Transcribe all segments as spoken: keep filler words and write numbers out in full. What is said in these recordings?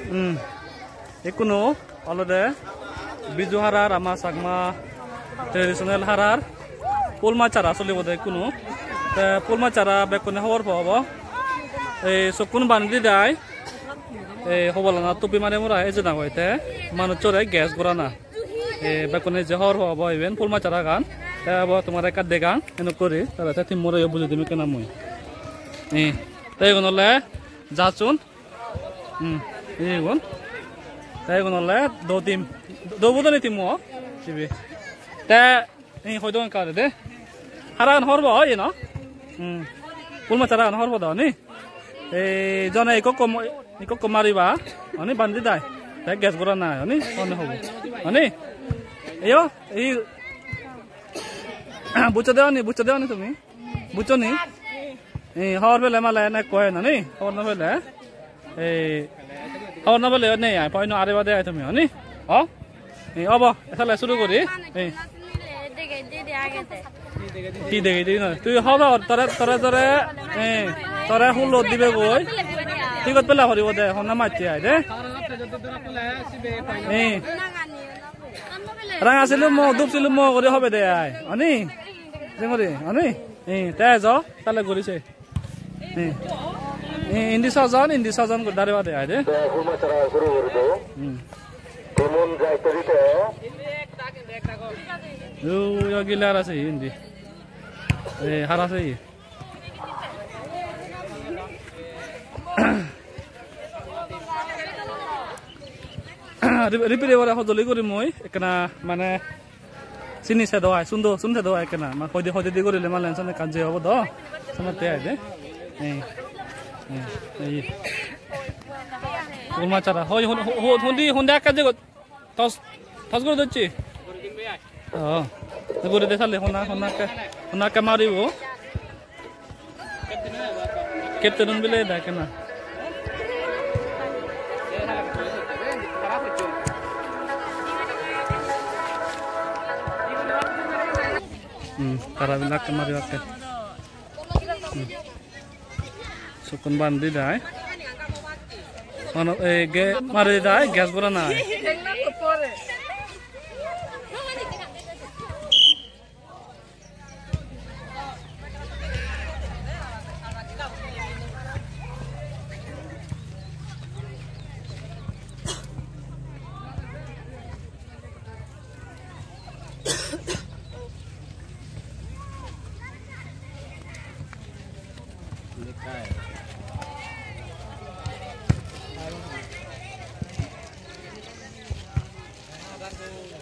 Hmm. Ikkunu olode Biju harar, ama Chakma traditional harar pul mach hara solibode ikkunu. Te pul mach hara bekkune hobor pabo. Ei sokkun bani didai. Ei hobolana tupi mari mora ejeda goi te manuchore guess gorana. Ei bekkune je hobor pabo iben pul mach haragan. Te abo tomare ekka degang enok guri. Tara te team-ore yo bujei dim ekkena mui. Ei, te igun ole jasun. Hmm, igun. Te igun ole do team. Do budoni team-o. Sibe. Te, ei, hoi don kare de. Haran horbo, oi, no? Hmm. Pul mach haran horbo do, ni? Ei, jone ikko kom, ikko kom mariba. Oni bandi dai. Te guess gora nai, oni? Oni hobo. Oni? Eyo, ei, buccho de oni, buccho de oni tumi? Buccho ni? Ei, hobor pele male ene koi na ni? Hobor no pele? Ei, hobor no pele nei ai, poi no are bade ai tumi, ni? O? Ei, obo, esale suru guri. Ei. Hi degei di no? Tui hobor, tore, tore, tore, ei, tore hulo dibe goi. Tigot pela poribo de, honna macche ai de. Ei. Ranga silum mo, dup silum mo guri hobe de ai. Ani? Jengori, ani? Eh, te ejo, tale guri se. Eh. Eh, indi sojon, indi sojon guri dariba de ai de. Hmm. Yo, yo, gila ara se indi. Eh, hara se. Rip-, ripire ore hojoli guri mui ekkena mane sini sedo ai, sundo, sun sedo ai ekkena. Ma hoide, hoide di gurile malen son ekkan je obo do. Sonotte ai de. Ei, ei, ei. Pul mach hara. Hoi, hun, hun, hun, hundi, hundi ekka je got. Tos, tos guri docchi. Oh. Guri de sale, honna, honna ekka, honna ekka maribo. Captain un bile da ekkena. Hmm, tara bile ekka maribakke. Hmm. Sokkun bandi dai. Mane, eh, ge-, mari dai, gas bora nai.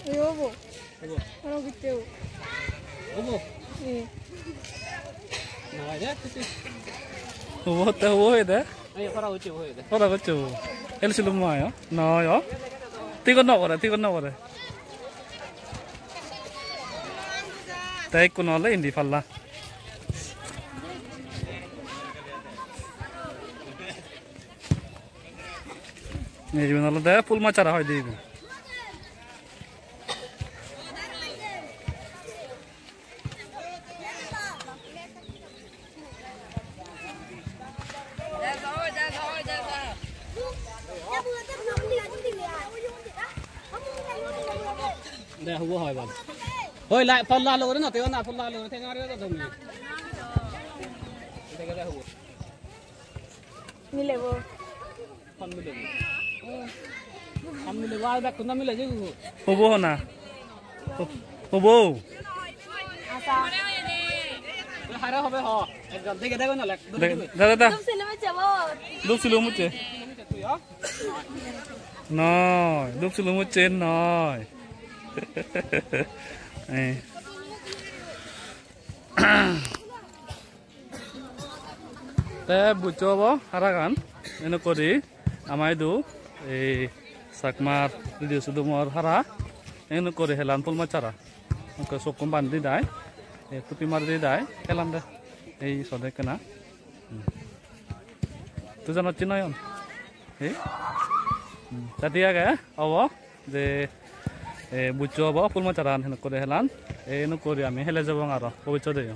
Ei obo. Obo. Aro gitte o. Obo. Ei. Na, ja, tu, tu. Obo, te obo hoye de. Ei, hora hocche, hora hocche. Hora hocche bo. El silum mo ayo. No, yo. Tigot no gore, tigot no gore. Te ikkun ole indi palla. Ei iben olode pul mach hara hoide iben. De, hubo hoi bal. Hoi, la, polla logore na, te na, polla logore, te ngare to dum. Dege de hubo. Milebo. Hon milebo? Hon milebo, ar bekkun do mile je guru. Hobo hona? Ho-, hobo? Asa. Hara hobe ho. Ekjon dege dege nolek. De-, da, da, da. Dup silum ucche bo. Dup silum ucche? Noi, dup silum ucche noi. Eh. Te buccho obo haragan, enok guri ama idu ei Chakmar ridiyo sudumor hara, enok guri helan pul mach hara. Enok sokkun bandi dai, ei tupi mari di dai, helan de. Ei sode ekkena. Hmm. Tujon hocche noyon. Ei? Hmm. Ta thik age, obo. Je, eh, buccho obo, pul mach haran henok guri helan. Eh, enok guri ami hele jebong aro, bobissodeyo.